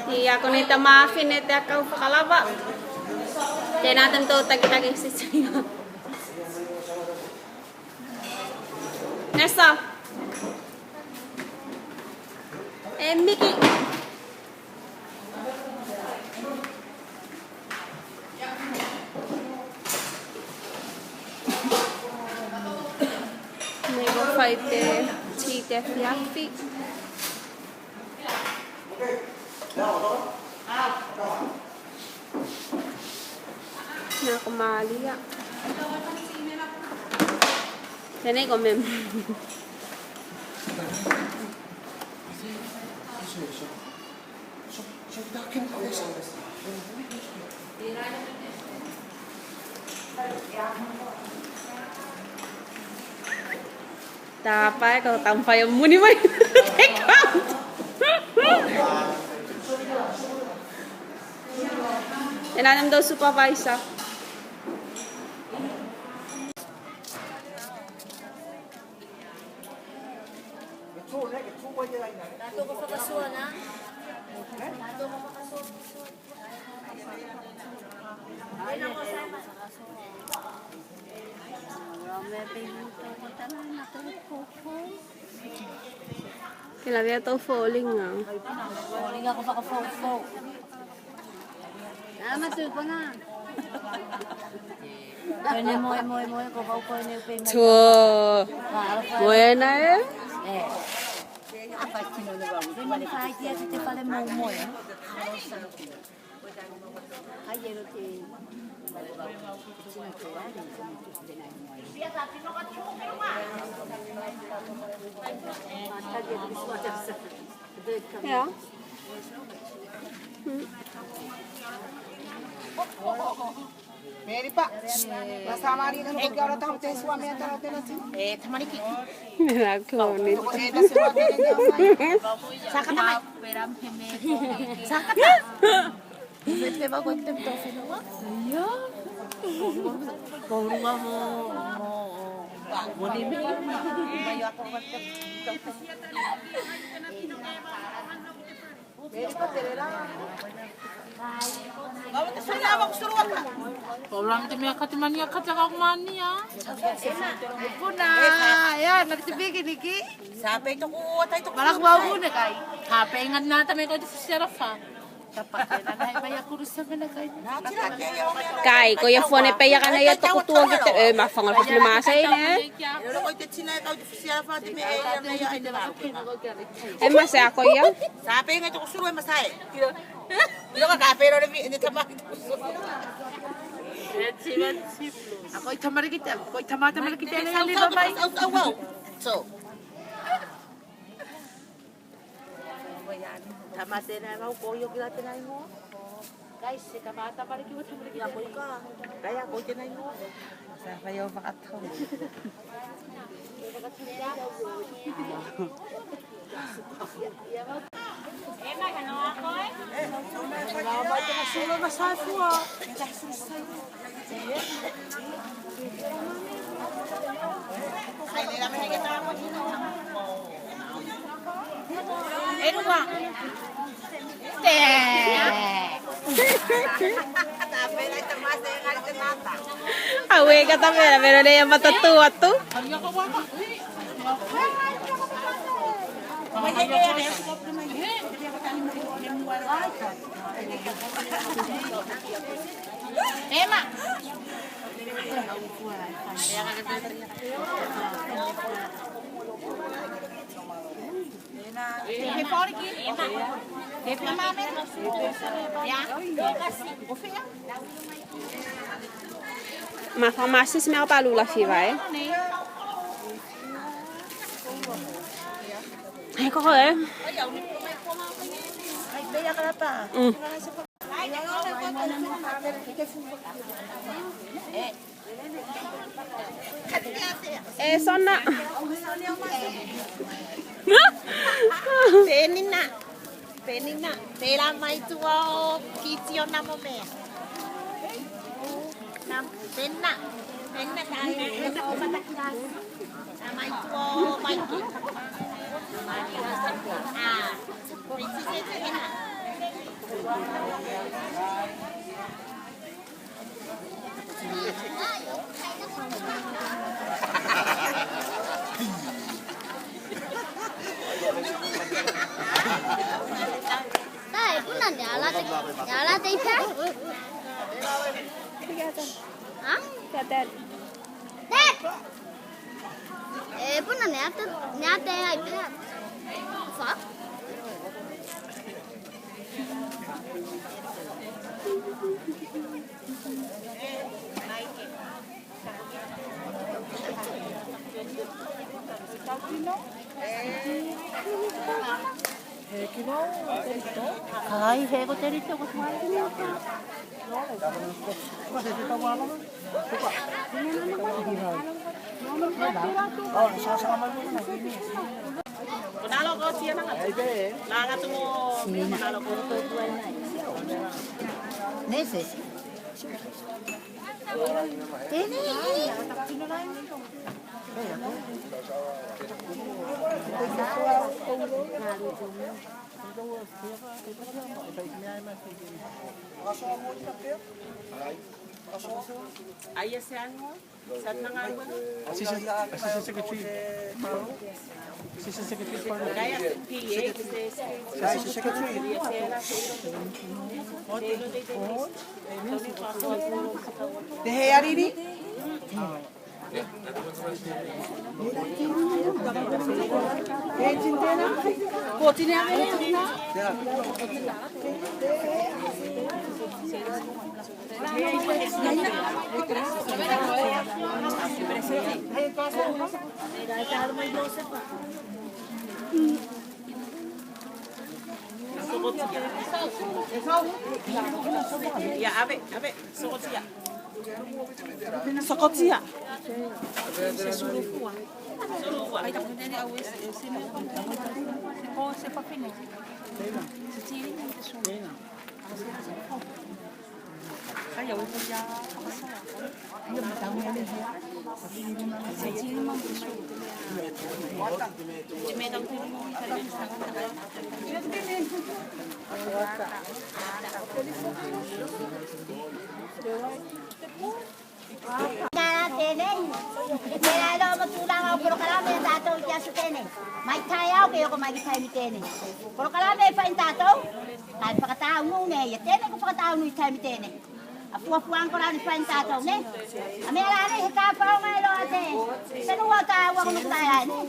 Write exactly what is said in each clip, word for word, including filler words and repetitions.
Ia konei te mafine te akau fakalava. Tena te matou takitaki sisi. Nesa. E Miki. Nei ko fai te ti te afiafi. Na ko Malia. Tenei ko mem. Tapae ko taumafai o muni mai. Tena te matou supervisor. Ke lavea tou foliga. Foliga ko fakafoufou. A matupaga. Koe ne moe, moe, moe, ko fau koe ne upe mai. Tua. Moe na e. E. A fai tino ne vau. Koe ne fai tia te fale moe, moe. Ai, e lo te. Ia. Mm. Meripa. Masa mari na ko kia ora tau te sua me tau te nasi. E tamariki. Na ko ni. Sakata mai. Sakata. Ia. Ko rua mo, mo, mo ni mi. Ko rua te mea kati mania kati ka mania. Puna, ia, na te piki niki. Sa pei toku, tai toku. Mala ku au ne kai. Sa pei ngat na ta me ko te fusiara fa. Kai, ko ia fone pei a kana ia toku tua ki te, e, mafaga le fafile masei ne. E mase a ko ia. A ko i tamariki te, ko i tama tamariki te ne ia liva mai. So. Tama tena e vau ko io ki la tena igoa. Kai se tama, tamariki ua tamariki ia ko ika. Kai a ko tena igoa. Sa fai o fakatau. Ia, ia vau. E mai kanoa koe. Mai tena sulu ma sa fua. E rua. Te. Au e ka tavera, vero nei a matatu atu. Ema. Mafaga masisi mea ka palula fiva e. Ai koko e. Mm. E sona. Penina. Penina. Tela mai tua o kiti o namo mea. Nam, penina. Penina tai. Penina ko matakirasi. Mai tua o maiki. A. Penina. Tae, puna ne ala te, ne ala te ipa. Ha? Dad. Dad. E, puna ne ata, ne ata e ai pea. Fa? Kai he ko te rito ko tuai. Ko nā loa ko tia nā. Nā ngā tumu. Nei se. Tenei. Ai e se ango. Assistant, assistant secretary. Assistant secretary for the Assistant secretary. Te he ariri. Ko tine ave. Ia, ave, ave, sokotia. Sokotia. Se sulufua. Sulufua. Tenei, e tela loa mo tulaga o polokalame a tatou i te aso tenei. Mai taeao ke oko mai ki taimi tenei. Polokalame e fai ne tatou, kae fakataunu nei, ia tenei ko fakataunu i taimi tenei. A fuafuaga kolā ne fai ne tatou nei. A mea la nei he kafaoga e loa te fenua o tāua ko nofo taeao nei.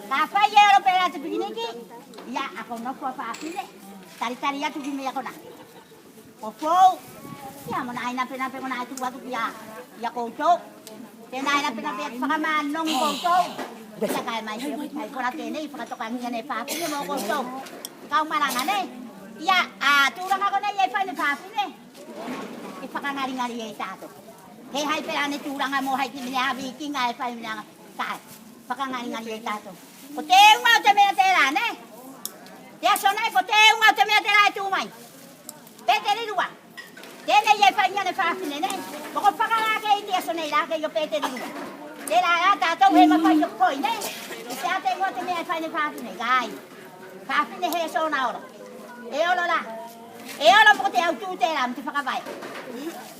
Kafai e olo pelā te pikiniki, ia a ko nofo a fafine. Talitali atu ki mea konā. Ko fou. Ia mo nā i napenape konā e tuku atu ki a, i a koutou. Tenā i napenape e fakamanogi koutou. Ia kae mai se, mai kolā tenei fakatokagia ne fafine mo koutou. Kau malaga nei. Ia a tulaga konei e fai ne fafine. E fakagaligali ei tatou. He hai pelā ne tulaga mo hai ki mea vikiga e fai mea. Kae fakagaligali ei tatou. Ko te uga o te mea telā nei. Te aso nei ko te uga o te mea telā e tu mai. Peteli lua. Tenei e fai ne fafine nei. Ko ko fakalake i te aso nei la ke i o Peteli lua. Telā la tatou e mafai o koi nei. I te ate uga o te mea e fai ne fafine. Kai. Fafine he sona olo. E olo la. E olo mo te autu telā mo te fakavae.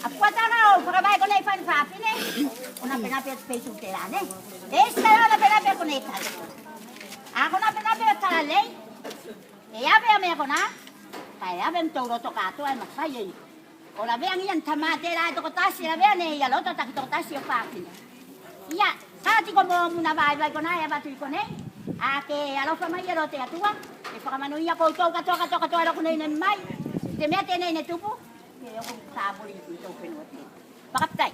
A fuataga o fakavae konei fai ne fafine. Ko napenape atu peitu telā nei. E isi tala o napenape konei tala. A ko napenape o tala lei. E ave a mea konā. Kae ave mo tou loto katoa e mafai ei. O laveagia ne tamā telā e tokotasi, lavea nei a loto taki tokotasi o fafine. Ia, kāti ko mo muna vaivai konā e avatu i konei. A ke alofa mai ia lo te Atua. E fakamanuia koutou katoa, katoa, katoa loa konei ne mai. Te mea tenei ne tupu. Ke oko ki tāpuli i tou fenua tenei. Fakafetai.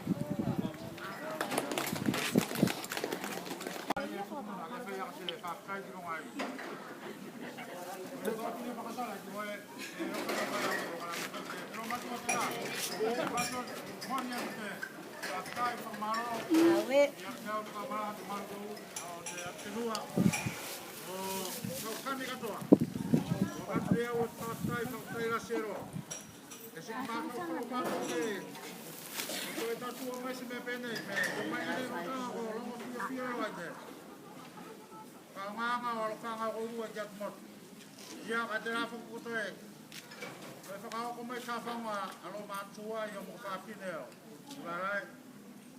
Ia, ka te la foki kotoa e. Fakaoko mai tafaga a lo matua ia mo fafine o Nukulaelae.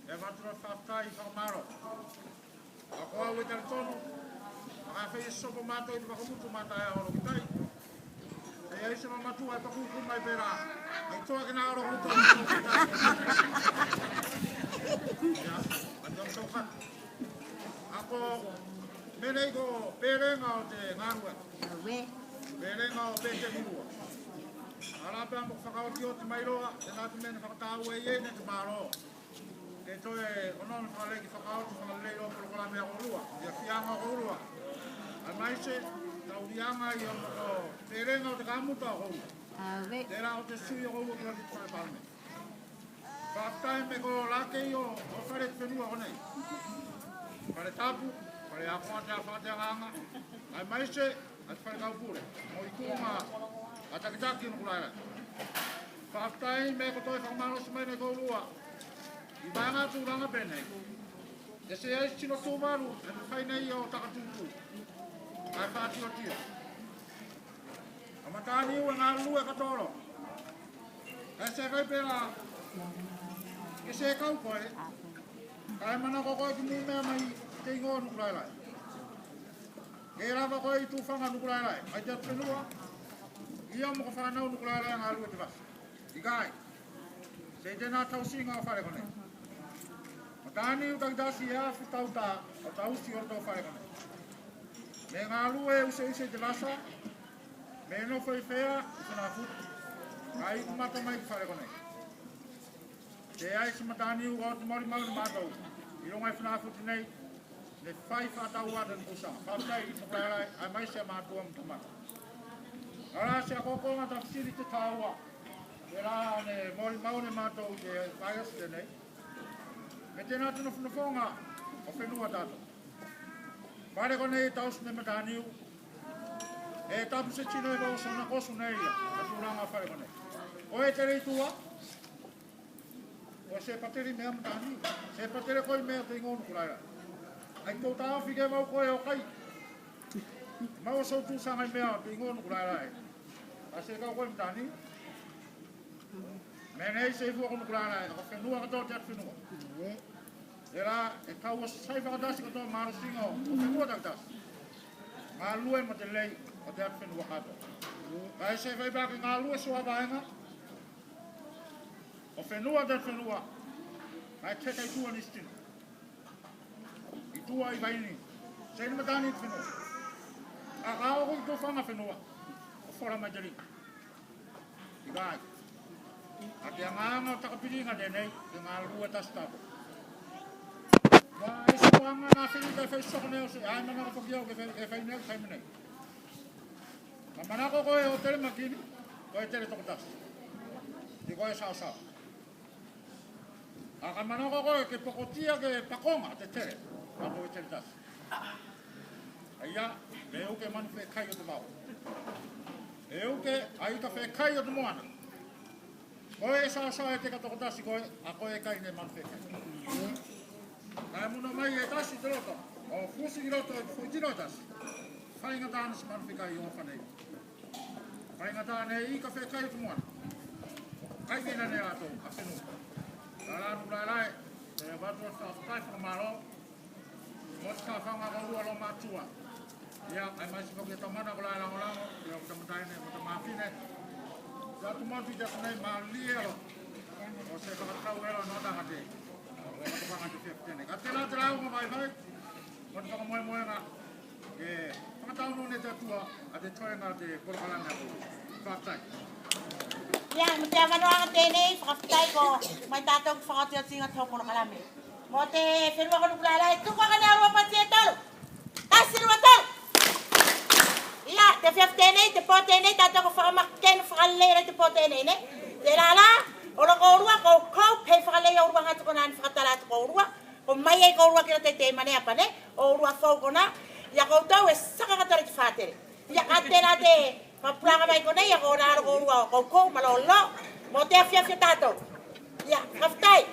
E avatu loa fakafetai fakamalo. A ko au e talitonu a fai e sopo matou i te fakamutu mata e olo ki tai. E ai se mamatua e pakuku mai pela. Ai toa ke na olo ki tai. Ia, a tau tau kata. A ko mea nei ko pelega o te galue. Pelega o Petelulua. A la pea mo fakaotioti mai loa, e la te mea ne fakataua i ei ne te malo. Ke toe onoono fakalei ke fakaoti fakalei loa polokalame a koulua, ia fiaga o koulua. Ae maise, tauliaga ia mo ko pelega o te kamuta o koulua. Tela o te sui o koulua ki te fale palame. Fakafetai me ko lakei o, o fale te fenua konei. Fale tapu, fale akoga te a fakateagaga. Ae maise, a te fale kaupule. Mo ikuga a takitaki o Nukulaelae. Fakafetai me ko toe fakamalosi mai ne koulua. I vaega tulaga penei. E seai se tino Tuvalu e mafai nei o takatutu. Ae fatiotio. A Mataniu e galue katoa loa. Kae se fai pela ke se kau koe. Kae manako koe ki mumea mai te igoa o Nukulaelae. Ke lava koe i tufaga Nukulaelae mai te atufenua. Ia mo ko fanau Nukulaelae galue te vasa. Ikai. Seai tena tausiga o fale konei. Mataniu takitasi e afu tauta o tausi o loto fale konei. Me galue useuse i te vasa. Me nofo i fea i Funafuti. Kae iku mata mai ki fale konei. Seai se Mataniu o te molimau ne matou i luga i Funafuti nei. Ne fai fakatau atu ne kusaga. Fakafetai i Nukulaelae, ae maise a matua mo tamata. A la se akoakoga tafesili te taua. Tela ne molimau ne matou i te faiaso tenei. Me tena te nofonofoga o fenua tatou. Fale konei e tausi ne Mataniu. E tapu se tino e vau sona kosu nei ia a tulaga fale konei. Ko e tele i tua. Ko se patele mea Mataniu. Se patele koe mea te igoa o Nukulaelae. Ai tou taofi ke mau koe o kai. Mau o sou tusaga i mea te igoa o Nukulaelae. A se kau koe Mataniu. Mea nei se ifo ko Nukulaelae, a ko fenua katoa te atufenua. Tela e kau o sai fakatasi katoa malosiga o fenua takitasi. Galue mo te lei o te atufenua katoa. Kae se fai pela ke galue suā vaega. O fenua te fenua. Kae teka i tua nisi tino. I tua i vaini. Seai ne Mataniu te fenua. A ka oko i tufaga fenua. O fola mai te liga. Ikai. A te agaaga o takapiliga tenei, ke galue tasi tapu. Ua e suaga na fili ka fai soko nei o se, ae manako foki au ke fai, ke fai nei, fai nei. Ka manako koe o tele makini, koe tele tokotasi. Te koe saosaoa. A ka manako koe ke pokotia ke pakoga te tele, a koe tele tasi. Aia, me uke manu fekai o te vao. E uke a ika fekai o te moana. Koe e saosaoa e teka tokotasi koe, a koe e kai ne manu fekai. Kae muno mai e tasi te loto, o fusi ki loto e foitino e tasi. Faigata ne se manu fekai o fanei. Faigata ne ika fekai o te moana. Kaivina ne latou a fenua. Tela Nukulaelae, e avatu a fakafetai fakamalo. Mo te tafaga koulua lo matua. Ia, ae maise foki e tamana kolā e lagolago, ia ko tamataine mo tamafine. Ia tumau i te aso nei malie loa. O se fakatau e loa no tagata. O se fakatau e loa no tagata. Ka tela te lau mo vaivai. Mo te fakamoemoega. E fakatau no ne te Atua a te toega te polokalame a koulua. Fakafetai. Ia, mo te avanoaga tenei, fakafetai ko mai tatou ki fakaotioti i te polokalame. Mo te fenua ko Nukulaelae, tuku aka ne oulua pati e tolu. Tasi, lua, tolu. Ia, te afiafi tenei, te po tenei, tatou ko fakamakeno fakalelei i te po tenei, ne. Tela la, o lo koulua, ko kou, pei fakalei oulua ga te konā ne fakatala atu koulua. Ko mai ei koulua ki loto i te mane apa ne, oulua fou konā, ia koutou e saka katoa i te fatele. Ia ka tela te fakapulaga mai konei, ia ko lalo koulua o koukou malolo mo te afiafi a tatou. Ia, fakafetai.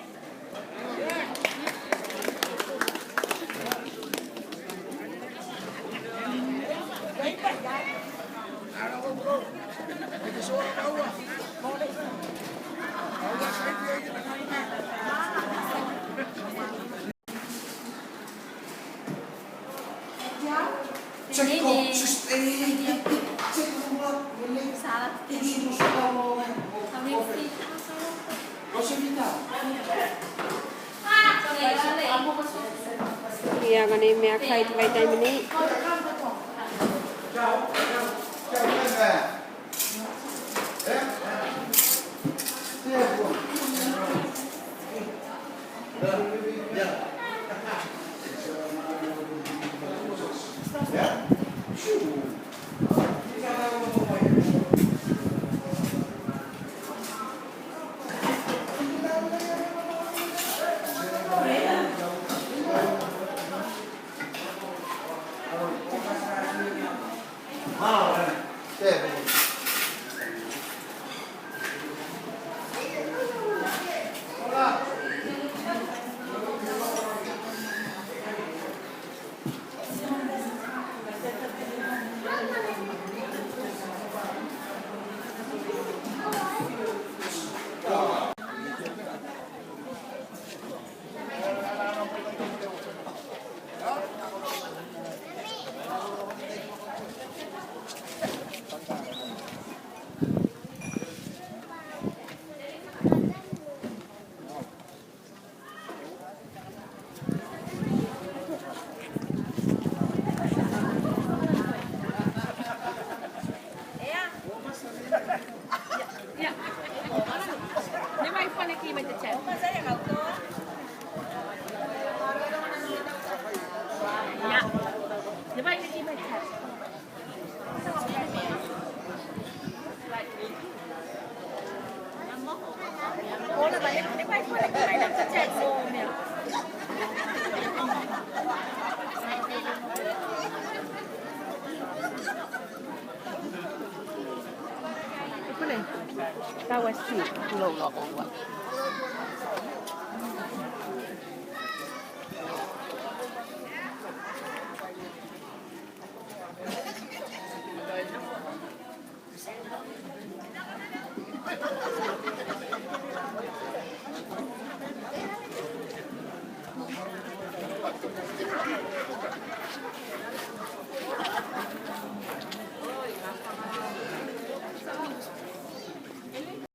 Ia, konei meakai te vaitaimi nei. Tau e si, kulo, kulo, kulo.